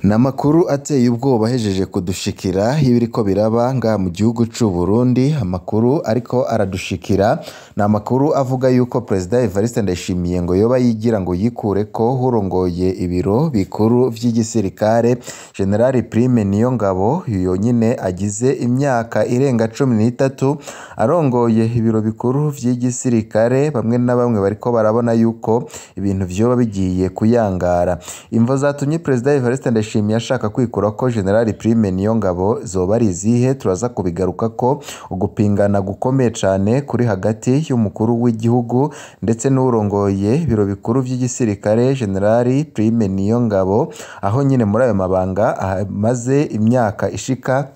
Ni amakuru ateye ubwoba ahejeje kudushikira y'ibiriko biraba ngaha mu gihugu c'u Burundi. Amakuru ariko aradushikira ni amakuru avuga yuko Perezida Evariste Ndayishimiye ngo yoba yigira ngo yikureko urongoye ibiro bikuru vy'igisirikare, General Prime Niyongabo, yonyene agize imyaka irenga 13 arongoye ibiro bikuru vy'igisirikare. Bamwe na bamwe bariko barabona yuko ibintu vyoba bigiye kuyangara. Imvo zatumye Perezida Evariste Ndayishimiye ashaka kwikurako General Prime Niyongabo zoba ari izihe? Turaza kubigarukako. Ugupingana gukomeye cane kuri hagati y'umukuru w'igihugu ndetse n'uwurongoye ibiro bikuru vy'igisirikare, General Prime Niyongabo, aho nyene muri ayo mabanga amaze imyaka ishika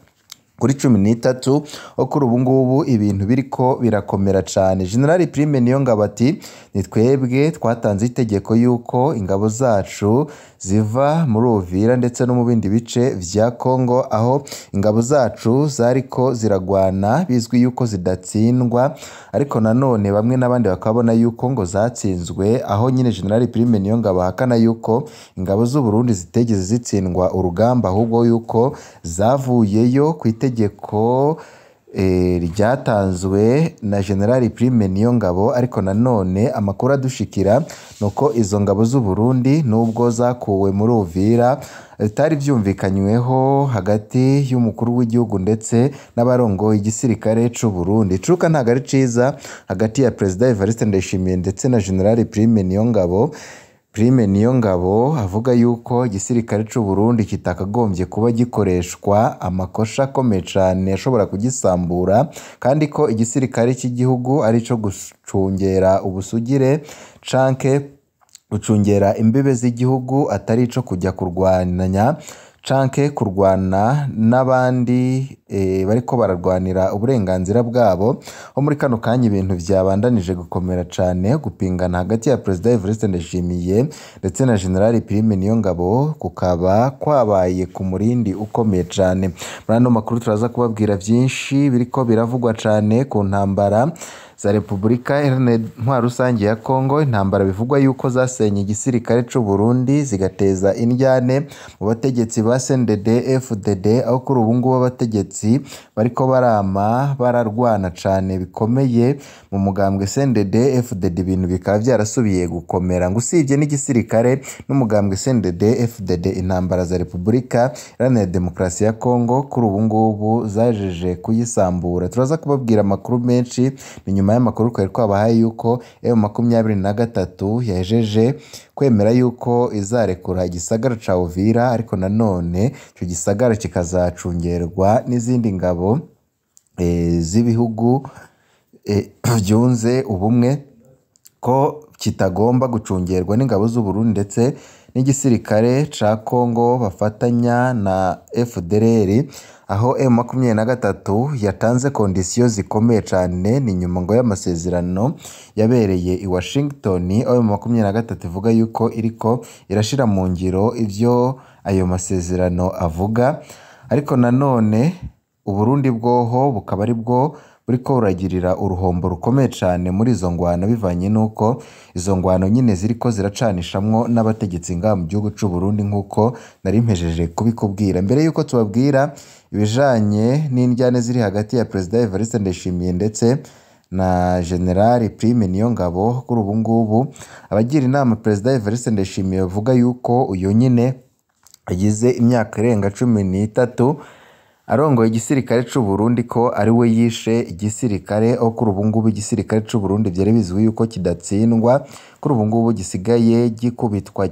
kuri 13, aho kuri ubu ngubu ibintu biriko birakomera cane. General Prime Niyongabo ati: "Ni twebwe twatanze itegeko yuko ingabo zacu ziva muri Uvira ndetse no mu bindi bice vya Congo, aho ingabo zacu zariko ziragwana bizwi yuko zidatsindwa, ariko nanone bamwe n'abandi bakabona yuko ngo zatsinzwe", aho nyine General Prime Niyongabo ahakana yuko ingabo z'u Burundi zitigeze zitsindwa urugamba, ahubwo yuko zavuyeyo ku itegeko ryatanzwe na General Prime Niyongabo. Ariko nanone amakuru adushikira nuko izo ngabo z'u Burundi, nubwo zakuwe muri Uvira bitari vyumvikanyweho hagati y'umukuru w'igihugu ndetse n'abarongoye igisirikare c'u Burundi. Icuka ntago ari ciza hagati ya Perezida Evariste Ndayishimiye ndetse na General Prime Niyongabo. Prime Niyongabo avuga yuko igisirikare c'u Burundi kitakagombye kuba gikoreshwa amakosha akomeye cane ashobora kugisambura, kandi ko igisirikare c'igihugu arico gucungera ubusugire canke gucungera imbibe z'igihugu, atari ico kuja kurwanya canke kurwana n'abandi bariko bararwanira uburenganzira bwabo. Ho muri kano kanya ibintu vyabandanije gukomera cane, gupingana hagati ya Perezida Evariste Ndayishimiye ndetse na General Prime Niyongabo kukaba kwabaye ku murindi ukomeye cane. Muri ano makuru turaza kubabwira vyinshi biriko biravugwa cane ku ntambara za Repubulika Iharanira Intwaro Rusangi ya Congo, intambara bivugwa yuko zasenye igisirikare c'u Burundi zigateza indyane mu bategetsi ba CNDD FDD, aho kuri ubu ngubu abategetsi bariko barama bararwana cane bikomeye mu mugambwe CNDD FDD, ibintu bikaba vyarasubiye gukomera. Ngo usibye n'igisirikare n'umugambwe CNDD FDD, intambara za Repubulika Iharanira Demokarasi ya Congo kuri ubu ngubu zajeje kuyisambura. Turaza kubabwira amakuru menshi ni nyuma y'amakuru twari twabahaye yuko M23 yahejeje kwemera yuko izarekura igisagara ca Uvira, ariko nanone ico gisagara kikazacungerwa n'izindi ngabo z'ibihugu vyunze ubumwe, ko kitagomba gucungerwa n'ingabo z'u Burundi ndetse n'igisirikare ca Congo bafatanya na FDLR, aho M23 yatanze kondisiyo zikomeye cane. Ni nyuma ngo y'amasezerano yabereye i Washington, aho M23 ivuga yuko iriko irashira mu ngiro ivyo ayo masezerano avuga, ariko nanone Uburundi bwoho bukaba ari bwo buriko buragirira uruhombo rukomeye cane muri izo ngwano, bivanye n'uko izo ngwano nyine ziriko ziracanishamwo n'abategetsi ngaha mu gihugu c'u Burundi, nk'uko nari mpejeje kubikubwira. Mbere yuko tubabwira ibijanye n'indyane ziri hagati ya Perezida Evariste Ndayishimiye ndetse na General Prime Niyongabo, kuri ubu ngubu abagira inama Perezida Evariste Ndayishimiye bavuga yuko uyu nyine agize imyaka irenga 13 arongoye igisirikare c'u Burundi ko ari we yishe igisirikare, aho kuri ubu ngubu igisirikare c'u Burundi vyari bizwi yuko kidatsindwa, kuri ubu ngubu gisigaye gikubitwa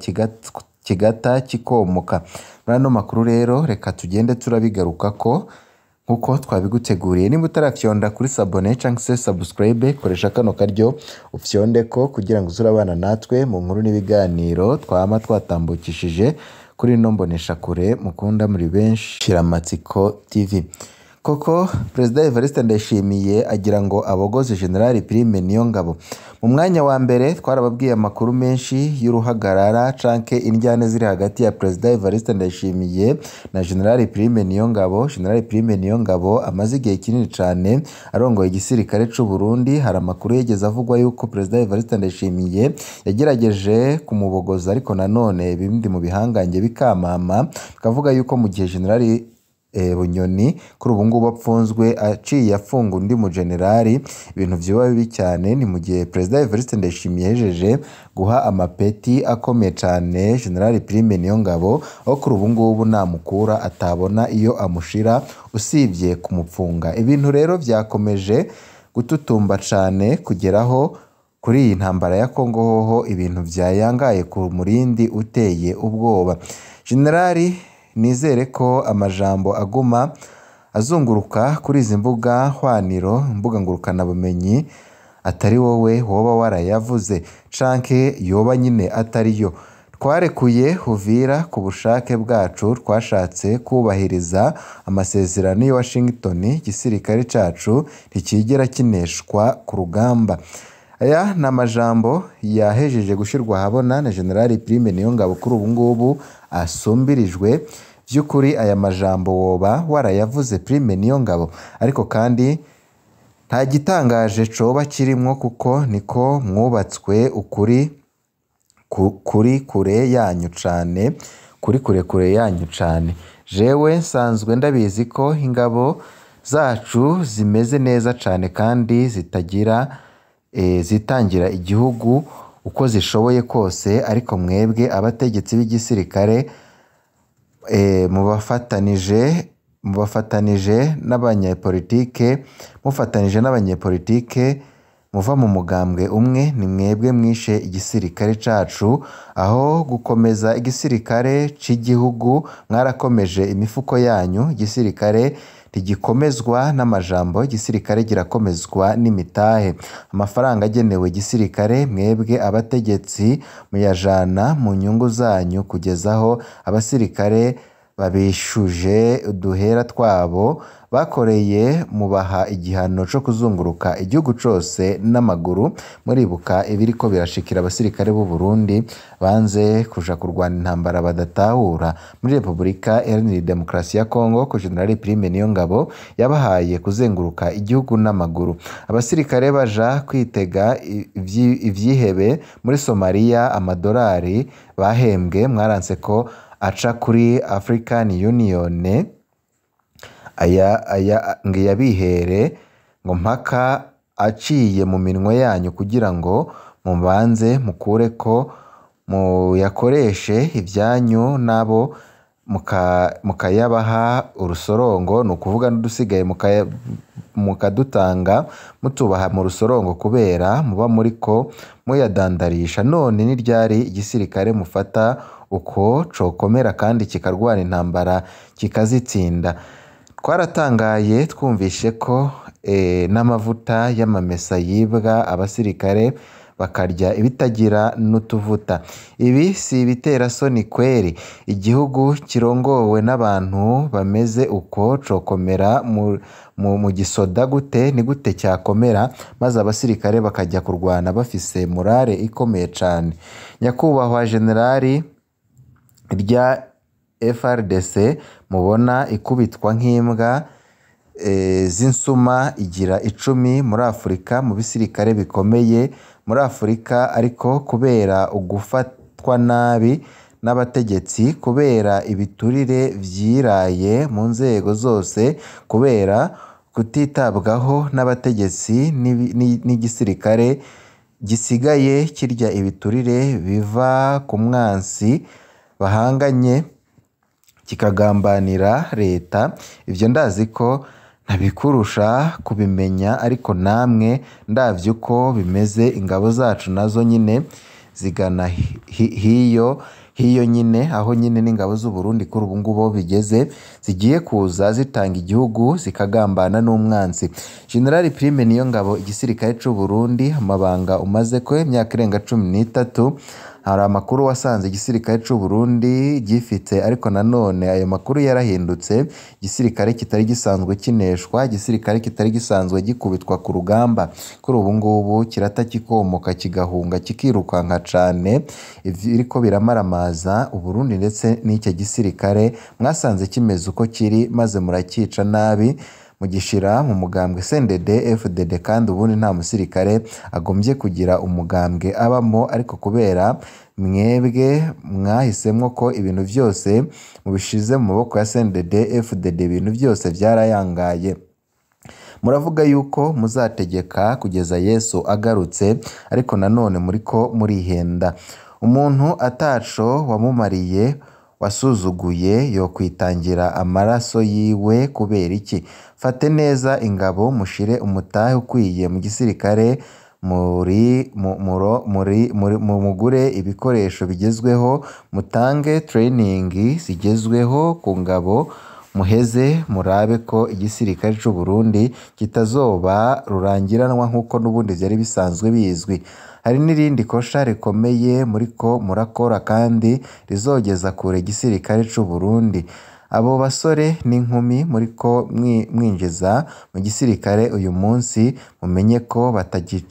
kigata kikomoka. Muri ano makuru rero reka tugende turabigarukako nkuko twabiguteguriye. Niba utarafyonda kuri sabone canke se subscribe, koresha kano karyo ufyondeko kugira ngo uze urabana natwe mu nkuru n'ibiganiro twama twatambukishije kuri ino mboneshakure mukunda muri benshi, Shiramatsiko TV. Koko Perezida Evariste Ndayishimiye agira ngo abogoze General Prime Niyongabo. Mu mwanya wa mbere twarababwiye amakuru menshi y'uruhagarara canke indyane ziri hagati ya Perezida Evariste Ndayishimiye na General Prime Niyongabo. General Prime Niyongabo amaze igihe kinini cane arongoye igisirikare c'u Burundi. Hari amakuru yigeze avugwa yuko Perezida Evariste Ndayishimiye yagerageje kumubogoza, ariko nanone ibindi mu bihangange bikamama bikavuga yuko mu gihe General Bunyoni kuri ubu ngubu apfunzwe aciye afunga undi mu generali, ibintu vyoba bibi cyane. Ni mu gihe Perezida Evariste Ndayishimiye yahejeje guha amapeti akomeye cane General Prime Niyongabo, aho kuri ubu ngubu namukura atabona iyo amushira usibye kumupfunga. Ibintu rero vyakomeje gututumba cane kugeraho kuri iyi ntambara ya Kongo hoho ibintu vyayangaye ku murindi uteye ubwoba. Generali, nizere ko amajambo aguma azunguruka kuri izi mbuga hwaniro, mbuga ngurukanabumenyi, atari wowe woba warayavuze canke yoba nyine atariyo. Twarekuye Uvira ku bushake bwacu, twashatse kubahiriza amasezerano y'i Washington. Igisirikare cacu ntikigera kineshwa ku rugamba. Aya ni amajambo yahejeje gushirwa ahabona na General Prime Niyongabo kuri ubu ngubu asumbirijwe. Vy'ukuri aya majambo woba warayavuze Prime Niyongabo, ariko kandi nta gitangaje coba kirimwo kuko niko mwubatswe ukuri kuri kure yanyu cane, kuri kure kure yanyu cane. Jewe nsanzwe ndabizi ko ingabo zacu zimeze neza cane kandi zitagira zitangira igihugu uko zishoboye kose, ariko mwebwe abategetsi b'igisirikare mubafatanije n'abanyepolitike, mufatanije n'abanyepolitike muva mu mugambwe umwe, ni mwebwe mwishe igisirikare cacu. Aho gukomeza igisirikare c'igihugu mwarakomeje imifuko yanyu. Igisirikare ntigikomezwa n'amajambo, igisirikare kirakomezwa n'imitahe. Amafaranga agenewe igisirikare mwebwe abategetsi muyajana mu nyungu zanyu, kugeza aho abasirikare babishuje uduhera twabo bakoreye, mubaha igihano co kuzunguruka igihugu cose n'amaguru. Muribuka ibiriko birashikira abasirikare b'u Burundi banze kuja kurwana intambara badatahura muri Repubulika Iharanira Demokarasi ya Kongo, ko General Prime Niyongabo yabahaye kuzenguruka igihugu n'amaguru. Abasirikare baja kwitega ivyihebe muri Somalia, amadolari bahembwe mwaranse ko aca kuri African Union, aya ngo yabihere ngo mpaka aciye mu minwe yanyu kugira ngo mubanze mukure ko muyakoreshe ibyanyu nabo mukayabaha urusorongo, ni ukuvuga n'udusigaye mukadutanga mutubaha mu rusorongo kubera muba muriko muyadandarisha. None ni ryari igisirikare mufata uko cokomera kandi kikarwana intambara kikazitsinda? Twaratangaye twumvishe ko n'amavuta y'amamesa yibwa abasirikare bakarya ibitagira n'utuvuta. Ibi si ibiterasoni kweri? Igihugu kirongowe n'abantu bameze uko cokomera mu gisoda gute? Ni gute cyakomera maze abasirikare bakajya kurwana bafise morale ikomeye cane? Nyakubahwa Generali, rya FRDC mubona ikubitwa nk'imbwa z'insuma igira 10 muri Afurika mu bisirikare bikomeye muri Afurika, ariko kubera ugufatwa nabi n'abategetsi, kubera ibiturire vyiraye mu nzego zose, kubera kutitabwaho n'abategetsi n'igisirikare gisigaye kirya ibiturire biva ku mwansi bahanganye kikagambanira leta. Ivyo ndazi ko ntabikurusha kubimenya, ariko namwe ndavye uko bimeze. Ingabo zacu nazo nyine zigana hiyo hiyo nyine, aho nyine n'ingabo z'u Burundi kuri ubu ngubu bigeze zigiye kuza zitanga igihugu zikagambana n'umwansi. General Prime Niyongabo, igisirikare c'u Burundi amabanga umaze ko imyaka irenga 13, Hari amakuru wasanze igisirikare c'u Burundi gifite, ariko nanone ayo makuru yarahindutse. Igisirikare kitari gisanzwe kineshwa, igisirikare kitari gisanzwe gikubitwa ku rugamba, kuri ubu ngubu kirata kikomoka kigahunga kikirukanka cane. Ibiriko biramaramaza Uburundi ndetse n'icyo gisirikare mwasanze kimeze uko kiri, maze murakica nabi mugishira mu mugambwe CNDD FDD, kandi ubundi nta musirikare agombye kugira umugambwe abamo, ariko kubera mwebwe mwahisemwo ko ibintu vyose mubishize mu maboko ya CNDD FDD, ibintu vyose vyarayangaye. Muravuga yuko muzategeka kugeza Yesu agarutse, ariko nanone muriko murihenda. Umuntu ataco wamumariye wasuzuguye yokwitangira amaraso yiwe kubera iki? Fate neza ingabo, mushire umutahe ukwiye mu gisirikare, mugure ibikoresho bigezweho, mutange training zigezweho ku ngabo, muheze murabe ko igisirikare c'u Burundi kitazoba rurangiranwa nk'uko n'ubundi vyari bisanzwe bizwi. Hari n'irindi kosha rikomeye muriko murakora kandi rizogeza kure igisirikare c'u Burundi. Abo basore n'inkumi muriko mwinjiza mu gisirikare uyu munsi, mumenye ko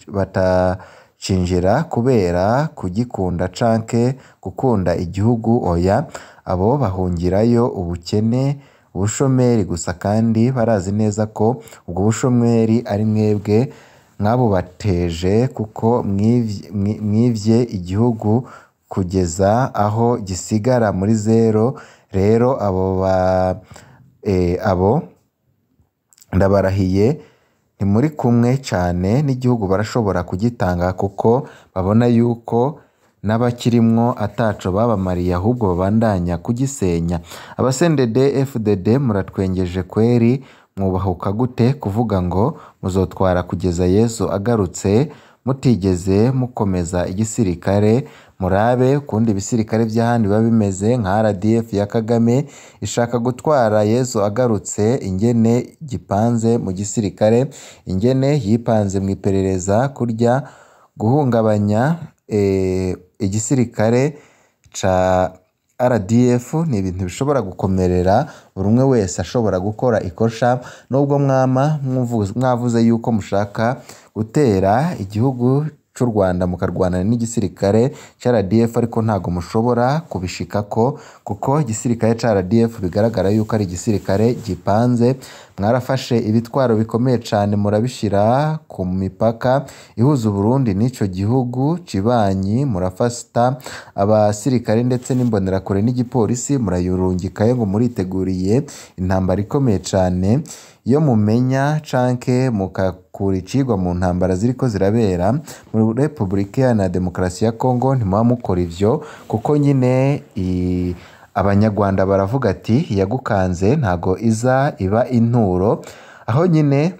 batacinjira kubera kugikunda canke gukunda igihugu, oya. Abo bahungirayo ubukene, ubushomeri gusa, kandi barazi neza ko ubwo bushomeri ari mwebwe mwabubateje, kuko mwivye igihugu kugeza aho gisigara muri zero. Rero abo ndabarahiye ntimuri kumwe cane n'igihugu, barashobora kugitanga kuko babona yuko n'abakirimwo ataco babamariye, ahubwo babandanya kugisenya. Aba CNDD FDD muratwengeje kweri, mwubahuka gute kuvuga ngo muzotwara kugeza Yesu agarutse mutigeze mukomeza igisirikare? Murabe ukundi ibisirikare vy'ahandi biba bimeze, nka RDF ya Kagame ishaka gutwara Yesu agarutse, ingene gipanze mu gisirikare, ingene yipanze mw'iperereza, kurya guhungabanya igisirikare ca RDF ni ibintu bishobora gukomerera buri umwe wese ashobora gukora ikosha, nubwo mwama mwavuze yuko mushaka gutera igihugu c'u Rwanda mukarwana n'igisirikare ca RDF, ariko ntago mushobora kubishikako kuko igisirikare ca RDF bigaragara yuko ari igisirikare gipanze. Mwarafashe ibitwaro bikomeye cane murabishira ku mipaka ihuza Uburundi n'ico gihugu cibanyi, murafata abasirikare ndetse n'imbonerakure n'igipolisi murayurungikayo ngo muriteguriye intambara ikomeye cane. Iyo mumenya canke mukakura icigwa mu ntambara ziriko zirabera muri Republika Iharanira Demokarasi ya Kongo, ntimuba mukora ivyo, kuko nyine Abanyarwanda baravuga ati iyagukanze ntago iza iba inturo. Aho nyine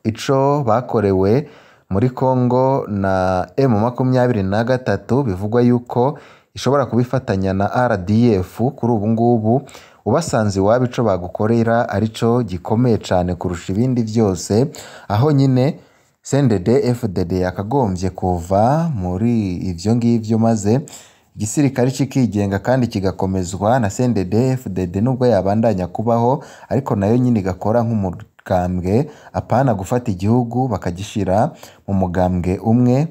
ico bakorewe muri Kongo na M23 bivugwa yuko ishobora kubifatanya na RDF kuri ubu ngubu, ubasanze iwabo ico bagukorera arico gikomeye cane kurusha ibindi vyose. Aho nyine CNDD FDD yakagombye kuva muri ivyo ngivyo, maze igisirikare cikigenga kandi kigakomezwa na CNDD FDD, nubwo yabandanya kubaho ariko nayo nyine igakora nk'umugambwe, apana gufata igihugu bakagishira mu mugambwe umwe,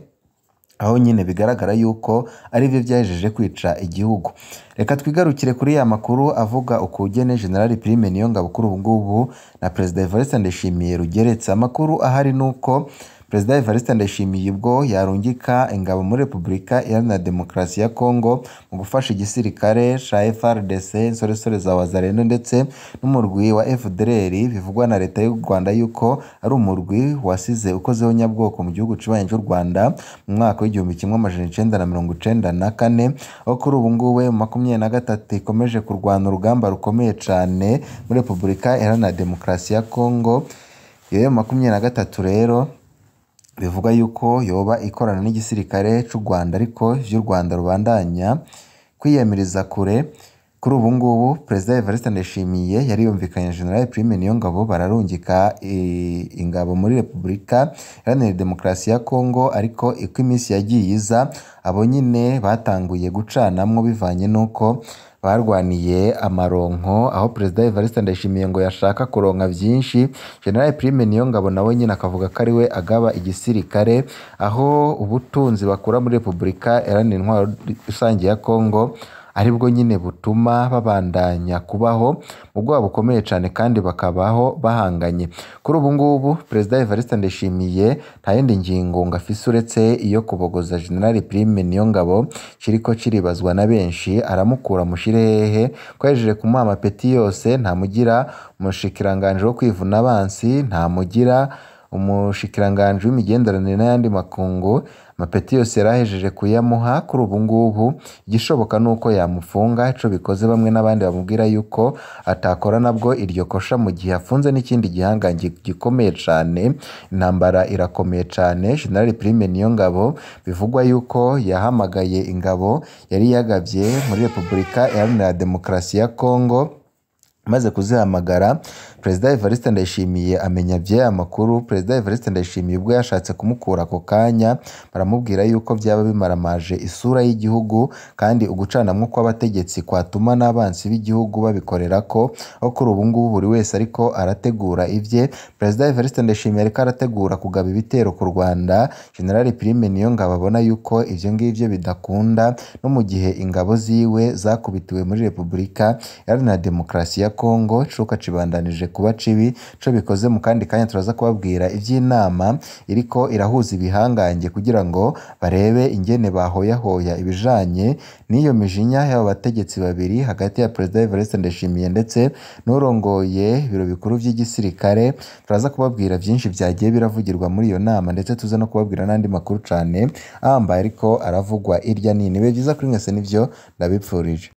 aho nyine bigaragara yuko arivyo vyahejeje kwica igihugu. Reka twigarukire kuri ya makuru avuga ukugene General Prime Niyongabo kuri ubu ngubu na Perezida Evariste Ndayishimiye rugeretse. Amakuru ahari nuko Perezida Evariste Ndayishimiye ubwo yarungika ingabo muri Republika Iharanira Demokarasi ya Kongo mu gufasha igisirikare ca FARDC, insoresore za Wazalendo ndetse n'umurwi wa FDLR, bivugwa na leta y'u Rwanda yuko ari umurwi wasize ukozeho nyabwoko mu gihugu cibanyi c'u Rwanda mu mwaka w'1994, aho kuri ubu ngubu M23 ikomeje kurwana urugamba rukomeye cane muri Republika Iharanira Demokarasi ya Kongo. Iyo M23 rero bivuga yuko yoba ikorana n'igisirikare c'u Rwanda, ariko ivy'u Rwanda rubandanya kwiyamiriza kure. Kuri ubu ngubu Perezida Evariste Ndayishimiye yari yumvikanye na General Prime Niyongabo, bararungika ingabo muri Repubulika Iharanira Demokarasi ya Kongo, ariko uko iminsi yagiye iza abo nyine batanguye gucanamwo bivanye n'uko barwaniye amaronko, aho Perezida Evariste Ndayishimiye ngo yashaka kuronka vyinshi. General Prime Niyongabo nawe nyine akavuga ko ariwe agaba igisirikare, aho ubutunzi bakura muri Repubulika Iharanira Intwaro Rusange ya Kongo aribwo nyine butuma babandanya kubaho mu bwoba bukomeye cane kandi bakabaho bahanganye. Kuri ubu ngubu Perezida Evariste Ndayishimiye nta yindi ngingo ngo afise uretse iyo kubogoza General Prime Niyongabo, kiriko kiribazwa na benshi. Aramukura mushire hehe ko yahejeje kumuha amapeti yose? Ntamugira umushikiranganji wo kwivuna abansi, ntamugira umushikiranganji w'imigenderanire n'ayandi makungu, amapeti yose yarahejeje kuyamuha. Kuri ubu ngubu igishoboka nuko yamufunga, ico bikoze bamwe n'abandi bamubwira yuko atakora nabwo iryo kosha mu gihe afunze n'ikindi gihangange gikomeye cane. Intambara irakomeye cane. General Prime Niyongabo bivugwa yuko yahamagaye ingabo yari yagavye muri Repubulika Iharanira Demokarasi ya Kongo. Amaze kuzihamagara, Perezida Evariste Ndayishimiye amenya vy'aya makuru. Perezida Evariste Ndayishimiye ubwo yashatse kumukura ako kanya, baramubwira yuko vyaba bimaramaje isura y'igihugu kandi ugucanamwo kw'abategetsi kwatuma n'abansi b'igihugu babikorerako, aho kuri ubu ngubu buri wese ariko arategura ivye. Perezida Evariste Ndayishimiye ariko arategura kugaba ibitero ku Rwanda. General Prime Niyongabo abona yuko ivyo ngivyo bidakunda, no mu gihe ingabo ziwe zakubitiwe muri Repubulika Iharanira Demokarasi ya Kongo, icuka cibandanije kuba cibi. Ico bikoze mu kandi kanya turaza kubabwira ivy'inama iriko irahuza ibihangange kugira ngo barebe ingene bahoyahoya ibijanye n'iyo mijinya y'abo bategetsi babiri hagati ya Perezida Evariste Ndayishimiye ndetse n'urongoye ibiro bikuru vy'igisirikare. Turaza kubabwira vyinshi vyagiye biravugirwa muri iyo nama, ndetse tuze no kubabwira n'andi makuru cane ahambaye ariko aravugwa irya nino. Ibihe vyiza kuri mwese nivyo ndabipfurije.